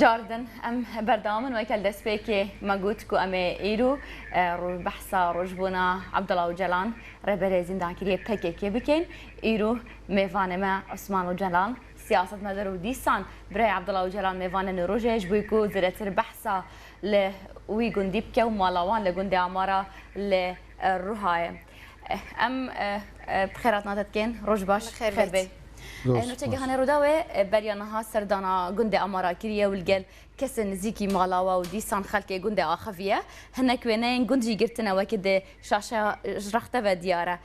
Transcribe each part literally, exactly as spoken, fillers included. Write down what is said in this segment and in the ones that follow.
Cardin em berdewam in, weke li destpêkê me got ku em ê îro, e, ro-, behsa rojbûna Abdullah Ocalan, rêberê zîndankiriyê P K K bikin. Îro mêvanê me Osman Ocalan, siyasetmedar û dîsan birayê Abdullah Ocalan mêvanê nûrojê ji bo ku zêdetir behsa li wî gundî bike û mala wan li gundê Amara li, e, Ruha ye. Eh, em, eh, eh, bi xêr hatina te dikin. Roj baş, bi xêr bê. Roj baş. Eh, nûçe gihanê Rûdawê, eh, beriya niha serdana gundê Amara kiriye û li gel kesên nizîkî mala we û dîsan xelkê gundê axeviye. Hinek wêneyên gund jî girtine, wekî di şaşeya ji rex te ve diyar e.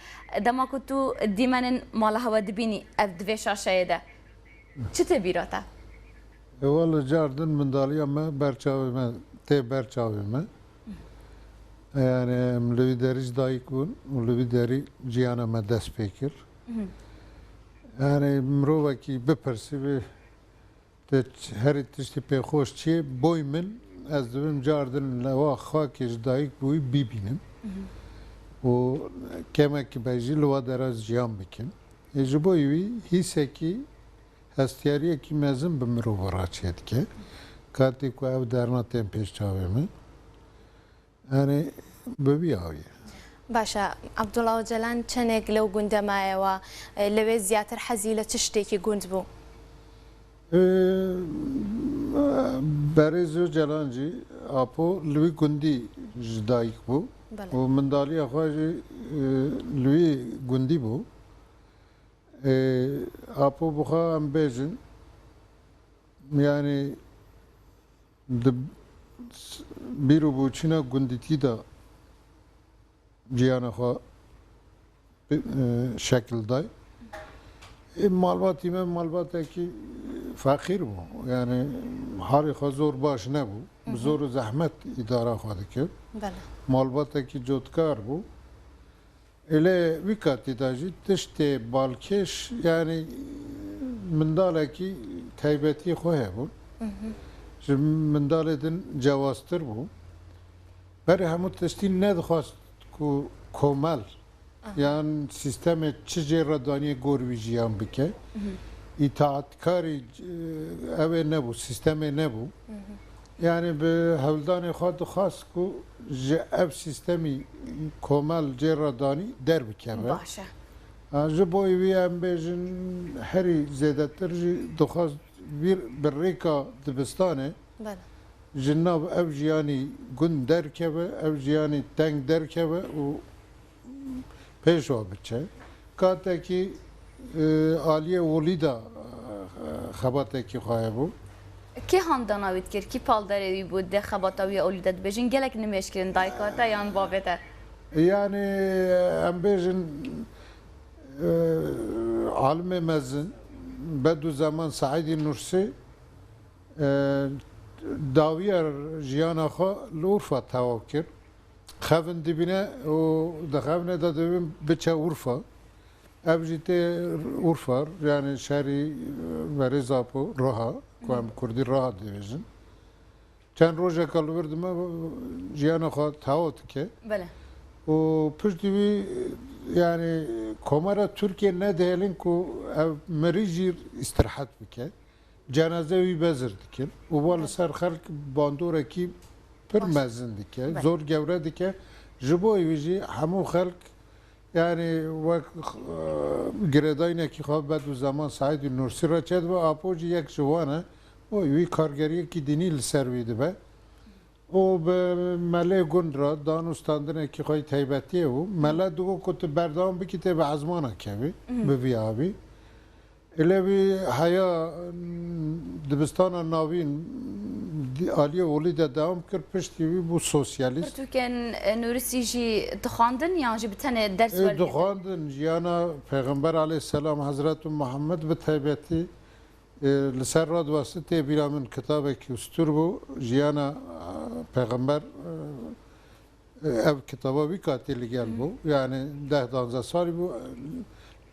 Dema ku tu dîmenên mala hewe dibînî ev di vê şaşeyê de, çi tê bîra te? E, wele cardin mindaliya me ber çavê me, tê ber çavê me. Yani em li wî derî ji dayik bûn û li wî derî ciyana me dest pê kir. Mhm. Yani mirovekî bipirsî bi te ç-, herî tiştî pê xweş çi ye? Boy min, ez dibim cardin li wa xakê ji dayik bûyî bibînim. Mhm. Û kemekî be jî li wa dera jiyan bikim. Ê ji bo wî hîsekî, hestiyariyekî mezin bi mirova re çêdike. Katê ku ev derna tên pêş çavê min, yani bi vî awî. Baş e, Abdullah Ocalan çenek lew gundê mayewa, e, lewê ziyatir hezî li çi ştêkî gund bû? Ee, Berêz Ocalan jî Apo li wî gundî ji dayik bû. Belê. Û mindaliya xwe jî, e, li wî gundî bû. Ee, Apo bi xwe em bêjin, yani di s-, bîr û boçîna gundîtî de ciyana xwe, e, şekil day. Ê, malbatî me malbatekî feqîr bû. Yani halê xwe zor baş nebû. Bi Hı hı. zor û zehmet îdara xwe dikir. Belê. Malbatekî cotkar bû. Ê lê wî katî de jî tiştê balkêş, yani mindalekî taybetiyê xwe hebûn. Mhm. Ji mindalê din cewaztir bû. Berê hemû tiştî nedixwest ku komel Aha. yan sîstemê çi jê re daniyê gor wî jiyan bike. Mhm. Îtaatkarî, e, ew ê nebû, sîstemê nebû. Mhm. Yani bi hewldanê xwe dixwest ku ji ev sîstemî komel cê re danî derbikeve. Baş e. Ha, ji bo wî em bêjin herî zêdetir jî dixwest vîr bi rêka dibistanê Belê. ji nav ev jiyanî gund derkeve, ev jiyanî teng derkeve û pêş ve biçe. Katekî, e, aliyê olî de, e, xebatekî xwe hebû. Kê handana wî dikir? Kî palderê wî bû di xebata wî ya olî de dibêjin? Gelek nimêj kirin dayika te yan bavê te? Yani, em bêjin, e, alimê mezin Bedûzeman Seîdî Nursî, e, dawiya jiyana xwe li Urfa tewav kir. Xevin dibîne û di xevinê de dibin biçe Urfa. Ev jî tê Urfa, yani şerî, e, Berêz Apo, Roha, ku em Kurdî Roha dibêjin. Çend rojeka li wir dime jiyana xwe tewa dike. Belê. Û piştî wî, yani komara Tirkiye nedihêlin ku ev mirî jî îstirahet bike. Cenaze wî bezir dikin û wa li ser xelk bandorekî pir Baş. mezin dike, Belê. zor gewre dike. Ji bo wî jî hemû xelk, yani wek, e, girêdayînekî xwe Bedûzeman Seîdî Nursî re çêdibe, Apo jî yek ji wan e. Bo wî kargeriyekî dînî li ser wî dibe. Û bi melê gund re dan û standinekî xwe yî taybetiyê bû. Mele digot ku tu berdewam bikî tê bi ezmana kevî, Mhm. bi vî avî. Lê wî heya, m, dibistana navîn, di-, aliyê olî de dewam kir, piştî wî bû sosyalîst. Pirtûkên, e, Nûrisî jî dixwandin yan jî bi tenê ders E, wergirtin? Dixwandin, jiyana Pêxember aleyhisselam, Hezretû Muhammed bi taybetî, e, li ser radiwestî tê bîra min kitabekî stûr bû, jiyana, e, Pêxember, e, Ev kitaba wî katî li gel bû. Hı. Yani deh danzdeh salî bû,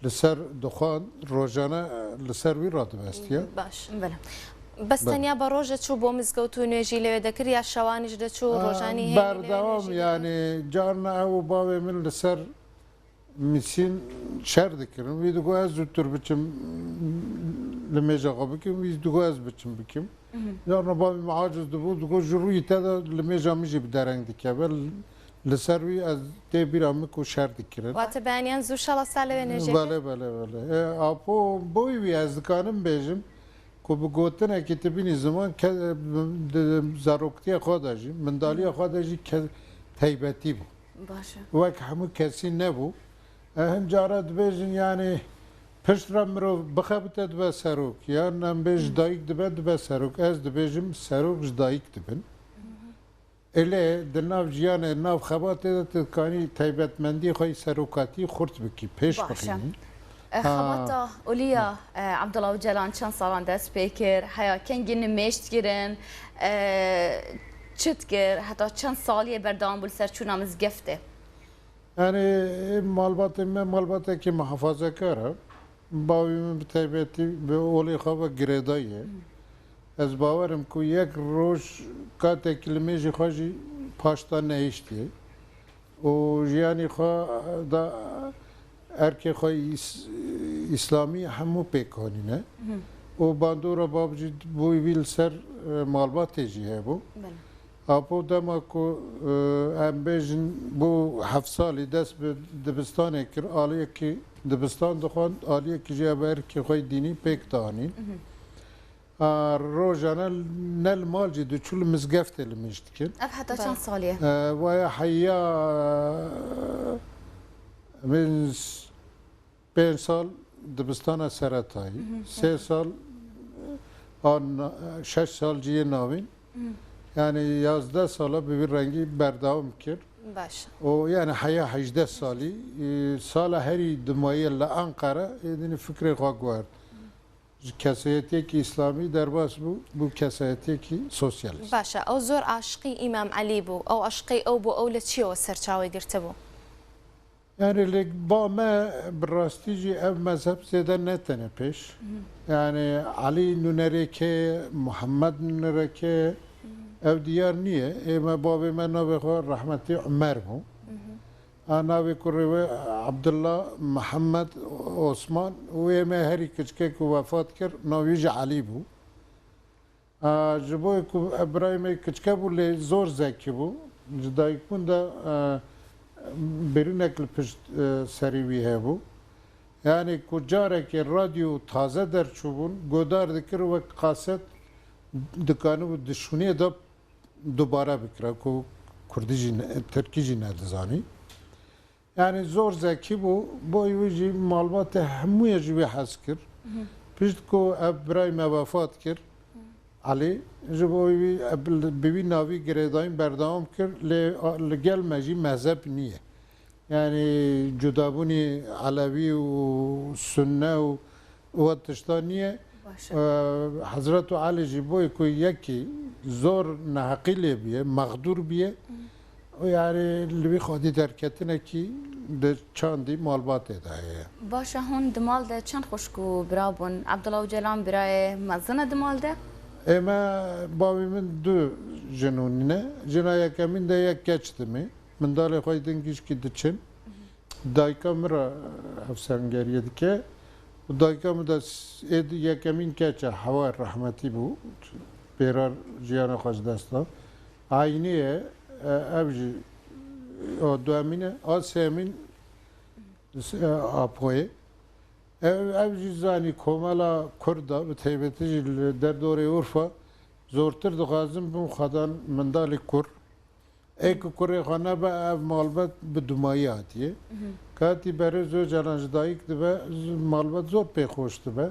li ser dixwand, rojane li ser wî radibestiye. Baş. Belê. Bes Belê. tenya bi roje çû bo mizgewt û nûêjî lewê dekir ya şewanî jî de çû, Aa, rojanî hênî lewê berdewam nûêjî dekir? Yani carna ew û bavê min li ser, Mîsîn şer dikirin. Wî digot ez zûtir biçim limêja xwe bikim, wî digot ez biçim bikim. Carna bavê min aciz dibû, digot ji rûyî te de limêja min jî bi dereng dikeve. Li ser wî ez tê bîra min ku şer dikirin. Wate beyaniyan zû şala salê wê nêjê. Belê, belê, belê. E, apo boy wî ez dikanim bêjim ku bi gotinekî tu bînî ziman ke-, di zaroktiya xwe de jî, mindaliya xwe de jî ke-, teybetî bû. Baş e. Wek hemû kesî nebû. E, hin cara dibêjin, yanî pişt re mirov bixebite dibe serok, yan em bêj dayik dibe, dibe serok. Ez dibêjim serok ji dayik dibin. Elê di nav jiyanê, nav xebatê de tu dikanî taybetmendiyê xwe yî serokatî xurt bikî, pêş Baş e. bixînî. E, Ha. Xebata Oliya, e, Abdullah Ocalan çend salan dest pê kir? Heya kengî nimêj dikirin? E, çi dikir? Heta çend saliyê berdewam bû li ser çûna mizgeftê? Yani, e, malbatê me malbatekî muhafazekar e. Bavê min bi taybetî bi olê xwe ve girêdayî ye. Ez bawerim ku yek roj katekî li mêjî xwe jî paşta nehiştiye. Û jiyanî xwe da erkê xwe îs-, îslamî hemû pêk anîne. Û bandora bab jî bo wî li ser, e, malbatê jî hebû. Belê. Apo dema ku, e, em bêjin bo heft salî dest bi dibistanê kir, aliyekî dibistan dixwend, aliyekî jî ev erkê xwe dînî pêk dianîn. A, rojane ne li mal jî diçû, li mizgeftê limêj dikin. Ev heta Belê. çend salî ye? E, waya heya, e, min s-, pênc sal dibistana seretayî, sê sal, e, an, şeş sal cihê navîn. Yani yazdeh sala bi vî rengî berdewam kir. Baş. O, yani heya hejdeh salî, e, sala herî dimayê li Ankara, êdînî fikrê xwe guhert. Ji kesayetiyekî îslamî derbas bû, bû kesayetiyekî sosyalîst. Baş e, ew zor aşiqî Îmam Elî bû. Ew aşiqî ew bû, ew li çiyewe serçawê girtibû? Yani li ba me bi rastî jî ev mezheb zêde netene pêş. Yani Elî nûnerê kê, Muhammed nûnerê kê, ev diyar niye. Ê me bavê me navê xwe rehmetî Umer bû. A navê kurê wê Abdullah, Mihemed, Osman û ê me herî kiçikê ku wefat kir, navê wî jî Elî bû. A, ji bo ku ev birayê me kiçike bû, lê zor zekî bû. Ji dayikbûn de, e, birînek li pişt, e, serî wî hebû. Yani ku carekê radyo taze derçûbûn, godar dikir wek kaset dikanibû di şûnê de dubare bikira ku kurdî jî ne, tirkî jî nedizanî. Yani zor zekî bû, boy wî jî malbatê hemûyê ji wî hez kir. Pişt ku ev birayê me wefat kir, Elî, ji bo wî, ev bi wî navî girêdayîn berdewam kir, lê a, li gel me jî mezheb niye. Yani cudabûnî Elewî û Sunne û, û tişta niye. Baş e. Ee, Hezretu Elî jî boy ku yekî zor neheqî lê biye, mexdûr biye, û yani li wî xwedî derketinekî di çandî malbatê de heye. Baş e, hûn di mal de çend xwişk û bira bûn? Abdullah Ocalan birayê mezin e di mal de? Ê me, bavê min du jin û nîne. Jina yekemîn de yek keç dimê. Mindalê xwe din gişkî diçin. Dayika min re hevsengeriyê dike. Û dayika min de s-, ê di yekemîn keç e, Hewa rehmetî bû. Pêrar jiyana xwe ji dest da. Eynî ye, e, ev jî, o duemîn e. A sêyemîn, s-, e, Apoyê. Ev, ev jî zanî komela Kurd da, bi taybetî jî li derdorê Urfa zortir dixwazin bim xwedan mindalê kur. Ê ku kurê xwe nebe, ev malbat bi dumayî hatiye. Katî berê Ocalan ji dayik dibe, malbat zor pê xweş dibe.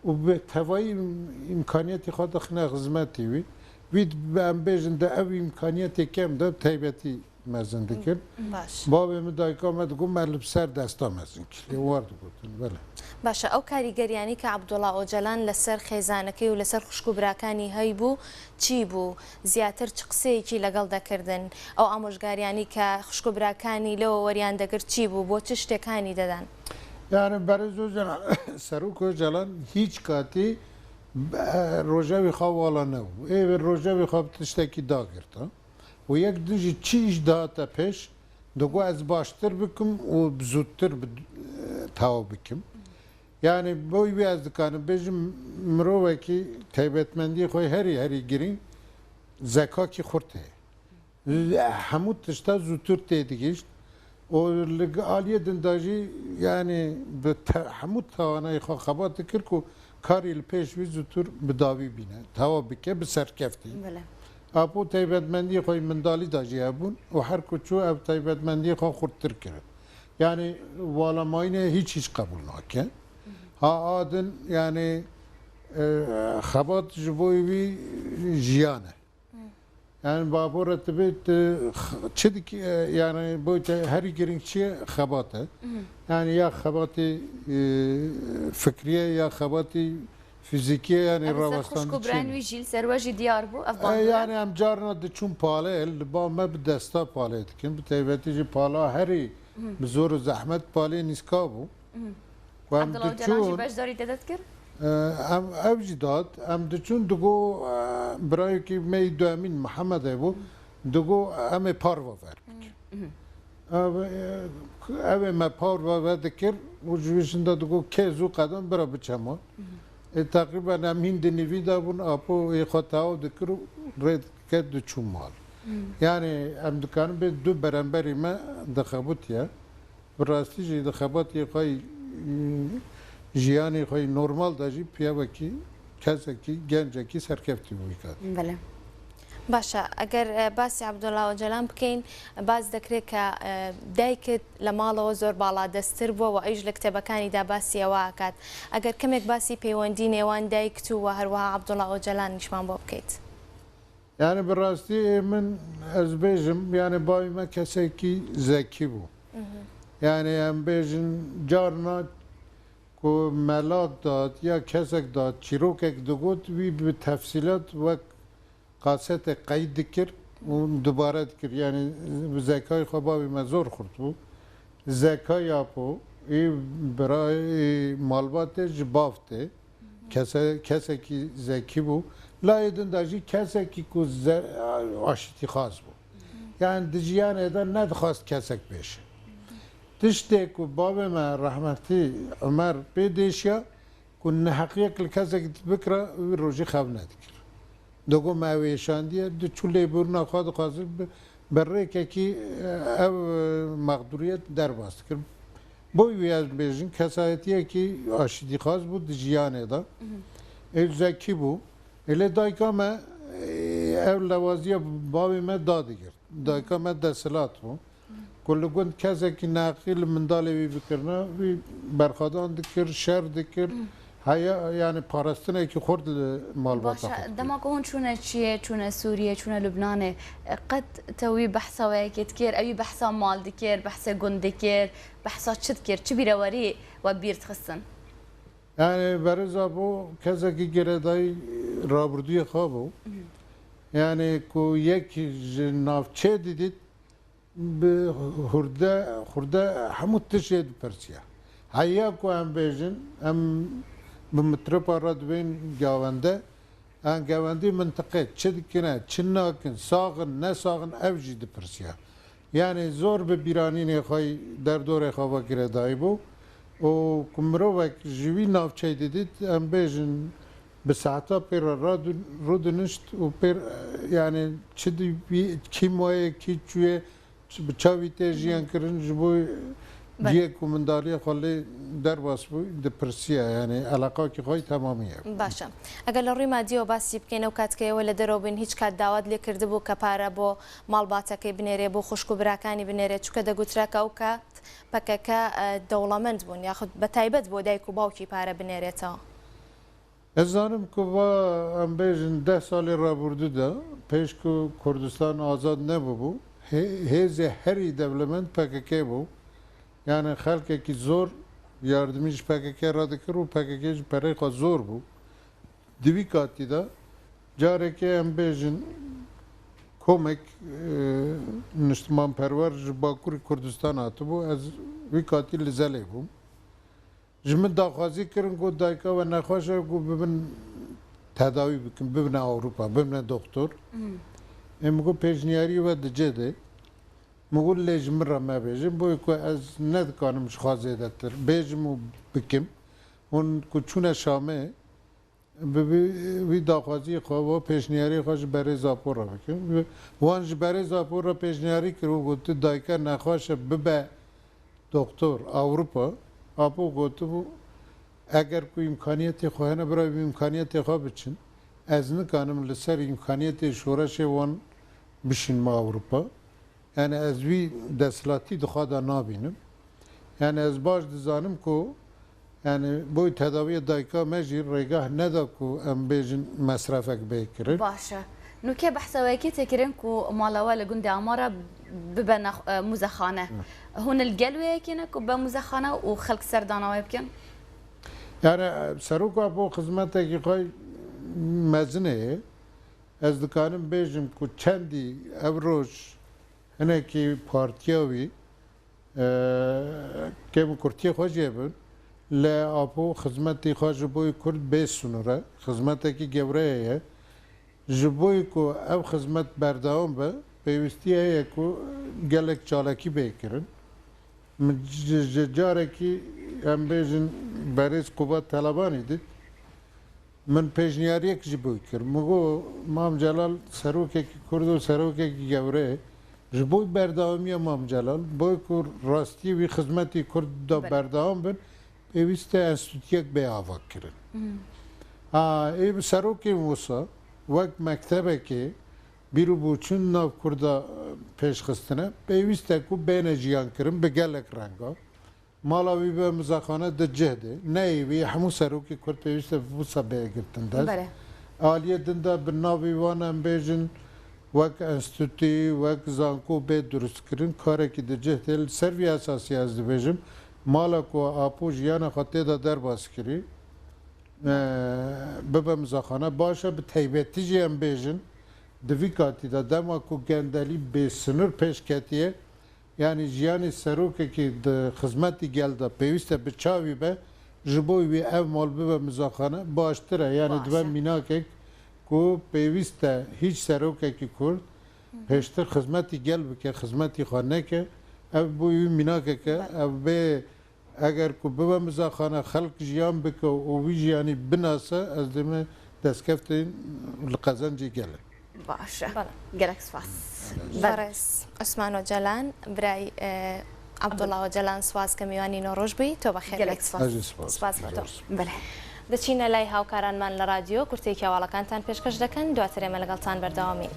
Û bi tevayî im-, îmkaniyetê xwe dixine xizmetê wî. Wî bi em bêjin de ev îmkaniyetê kem de taybetî mezin dikir. Baş. Bavê min dayika me digot, me li ser desta mezin kir. Lê war digotin, belê. باشە، ئەو کاریگەریانەی کە عەبدوڵا ئۆجەلان لەسەر خێزانەکەی و لەسەر خوشک و براکانی هەیبوو، چی بوو؟ زیاتر چ قسەیەکی لەگەڵ دەکردن؟ ئەو ئامۆژگاریانەی کە خوشک و براکانی لەوە وەریان دەگرت چی بوو؟ بۆ چ شتێکانی دەدان؟ Yani Berê Ocalan, Serok Ocalan hiç katî, e, rojevê xwe wala nebû. Ê wê rojevê xwe bi tiştekî dagirta. Û yek din jî çi îş dihate pêş, Digo ez baştir bikim û bi zûtir bi, e, tewa bikim. Yani bo wî ez dikarim bêjim mirovekî taybetmendiyê xwe herî herî girîng zekakî xurt heye. Hemû tişta zûtir têdigihîşt û li aliyê din de jî yani bi te-, hemû tawanayê xwe xebat dikir ku karî li pêş wî zûtir bi dawî bîne, tewa bike bi serkeftî. Belê. Apo taybetmendiyê xwe yî mindalî de jî hebûn û her ku çû ev taybetmendiyê xwe xurttir kir. Yani walamayînê hîç hîç qebûl nake. Ha a din yani, e, xebat ji bo wî jiyan e. Yani babo re tu bê tu x-, çi dikî, e, yani bo te herî girîng çi ye? Xebat e. Yani ya xebatê, e, fikriye ya xebatê fîzîkiye yani Ev ser xwişk û rawestandî çi birayên ye? Wî jî li ser we jî diyar bû, ev E, bandor e? Yani em carna diçûn palê, li ba me bi desta palê dikin, bi taybetî jî pala herî bi zor û zehmet palê nîska bû. Ku em Abdullah Ocalan jî diçûn, beşdarî te de dikir? E, em, ev jî dat, em diçûn digo, e, birayekî me yî duemîn Mihemed hebû, digo em ê parva ver bikin. Ev, e, ev ê me parva vedikir û ji wî şinda digo kê zû qedem bira biçe mal. Ê teqrîben em hîn di nîvî de bûn, apo ê xwe teaw dikir û rê diket diçû mal. Yani em dikarin bê du beramberî me dixebitiye. Bi rastî jî di xebatê xwe yî, jiyanê xwe yî normal de jî piyevekî, kesekî, gencekî serkeftî bû wî kat. Belê. Baş e, eger, e, basî Abdullah Ocalan bikeyn, bas dekirê ke, e, dayikit li malê we zor baladestir bû û ew jî li kitêbekani de basî ewa kat. Eger kemek basî peywendî nêwan dayik tu û herweha Abdullah Ocalan nîşman bo bikeyt. Yani bi rastî ê min ez bêjim, yani bavê me kesekî zekî bû. Yani em bêjin carna ku mela dat ya kesek dat çîrokek digot, wî bi tefsîlat wek kasetê qeyd dikir û dubare dikir. Yani bi zekayê xwe bavê me zor xurt bû. Zekayê apo, ê birayê, ê malbatê ji bav tê. Kese-, kesekî zekî bû. Layê din de jî kesekî ku ze-, aşitîxaz bû. Yani di jiyanê de nedixwast kesek bêje. Tiştê ku bavê me rehmetî Omer pê dêşiya ku neheqiyek li kesek bikira, wî rojî xev nedikir. Digo me ew êşandiye, diçû lêbûrina xwe dixwazin bi, bi rêkekî, e, ev, e, mexdûriyet derbas dikir. Bo wî ez bêjin, kesayetiyekî aşitîxaz bû di jiyanê de. Ê zekî bû. Ê lê dayika me, e, ev lewaziya bavê me dadigirt. Dayika me desthilat bû. Ku li gund kesekî neheqî li mindalê wî bikirina, wî berxwedan dikir, şer dikir. Heya, yani parastinekî xurt li malbata Baş e, xwe dikir. Dema ku hûn çûne çiyê, çûne Sûriyê, çûne Lubnanê, e, qet te wî behsa wê yekê dikir, ew wî behsa mal dikir, behsê gund dikir, behsa çi dikir, çi bîrewerî we bîr dixistin? Yani berêza bo kesekî girêdayî rabirdûyê xwe bû. Yani ku yek ji navçeyê didît, bi hurde, hurde hemû tiştê dipirsiya. Heya ku em bêjin, em bi mitropa re dibên gavende, em gavendî mintiqê çi dikine, çi nakin, sax in, ne sax in, ev jî dipirsiya. Yani zor bi bîranînê xwe yî derdorê xwe ve girêdayî bû û ku mirovek ji wî navçeyê didît, em bêjin bi saeta pê re radu-, rûdinişt û pê, yani çi di wî, kî moyê, kî çûyê, Bi çavî tê jiyan kirin ji bo Belê. ciyê ku mindaliyê xwe lê derbas bû, dipirsiya, yani eleqakî xwe yî temamî ye. Baş e. Eger li rûyê madiyê we basî bikeyn, ew katikê ew li derve bûn, hîç kat dawat lê kirdibû ke pare bo malbatekê binêrê, bo xwişk û birakanî binêrê, çuke degotira ke ew kat P K K, e, dewlemend bûn, yaxud bi taybet bo dayik û bawkî pare binêrêta? Ez zanim ku va em bêjin deh salê rabirdû de, pêş ku Kurdistan azad nebûbû, hê-, hêzê herî dewlemend P K K bû. Yani xelkekî zor yardimî ji P K K re dikir û P K K jî perê xwe zor bû. Di vî katî de carekê em bêjin komek, e, niştimanperwer ji Bakurê Kurdistan hatibû, ez vî katî li Zelê bûm. Ji min daxwazî kirin, got, dayika we nexweş e, got, bibin tedawî bikin, bibine Ewropa, bibine doktor. Hmm. Ê min got, pêşniyarî we di cê de. Min got, lê ji min re mebêjin, bo ku ez nedikanim ji xwe zêdetir bêjim û bikim. Hûn ku çûne Şamê, bi vî, vî daxwaziyê xwe, vî pêşniyariyê xwe ji berêz Apo re bikin. Wan ji berêz Apo re pêşniyarî kir û got, dayika nexweş e, bibe doktor Ewropa. Apo gotibû, eger ku îmkaniyetê xwe hene, bira wî îmkaniyetê xwe biçin. Ez nikanim li ser îmkaniyetê şoreşê wan bişînim Ewropa. Yani ez wî desthilatî di xwe de nabînim. Yani ez baş dizanim ku, yani boy tedawiya dayika me jî rêgah neda ku em bêjin mesrefek bê kirin. Baş e. Nûke behsa wê yekê tê kirin ku mala we li gundê Amara bibe nex-, e, muzexane. Hûn li gel wê yekê ne ku be muzexane û xelk serdana wê bikin? Yani, e, seroka bo xizmetekî xwe mezin e. Ez dikarim bêjim ku çendî ev roj hinekî partiya wî, e, kêm û kurtiyê xwe jê bin, lê Apo xizmetî xwe ji bo Kurd bê sinûr e. Xizmetekî gewre ye. Ji bo ku ev xizmet berdewam be, pêwîstî heye ku gelek çalakî bê kirin. Min ji, ji carekî, em bêjin, berêz Kubat Telabanî dît. Min pêşniyariyek ji bo kir. Min got, Mam Celal serokekî Kurd û serokekî gewre ye. Ji bo berdewamiya Mam Celal, bo ku rastî wî xizmetî Kurd da Belê. berdewam bin, pêwîst e enstîtuyek bê avakirin. Hmm. Ha, ê bi serokên wisa, wek mektebekê bîr û boçûn nav Kurda, e, pêşxistine, pêwîst e ku bêne jiyan kirin bi gelek renga. Mala wî be muzexane di cih de. Neyê wî hemû serokê Kurd pêwîst e wisa bê girtin dest. Belê. Aliyê din de bi navê wan em bêjin wek enstîtû, wek zanko bê durustkirin, karekî di cih de. Li ser vî esasî ez dibêjim, mala ku Apo jiyana xwe tê de derbas kirî, e, bibe muzexane. Baş e, bi taybetî jî em bêjin, di vî katî de dema ku gendelî bêsinûr pêş ketiye, Yanî jiyanê serokekî di xizmetî gel de pêwîst e bi çavî be, ji bo wî ev mal bibe muzexane baştir e. Yanî Baş dibe e. mînakek ku pêwîst e hîç serokekî Kurd Hı hı. pêştir xizmetî gel bike, xizmetî xwe neke. Ev bo wî mînakek e. Belê. Ev bê, eger ku bibe muzexane, xelk jiyan bike û wî jiyanî binase, ez dê me destkeftên li qezencê gel e. Baş e. Belê. Gelek spas. Belê. Belê. Berêz Osman Ocalan, birayê, e, Abdullah Ocalan, spas ke mêwanî Newroz bûyî. Tu bexêr. Gelek spas. Ez jî spas. Spas bo to. Belê. دەچینە لای هاوکارانمان لە رادیۆ، کورتەی کێواڵەکانتان پێشکەش دەکەن، دواتر ئێمە لەگەڵتان بەردەوامین.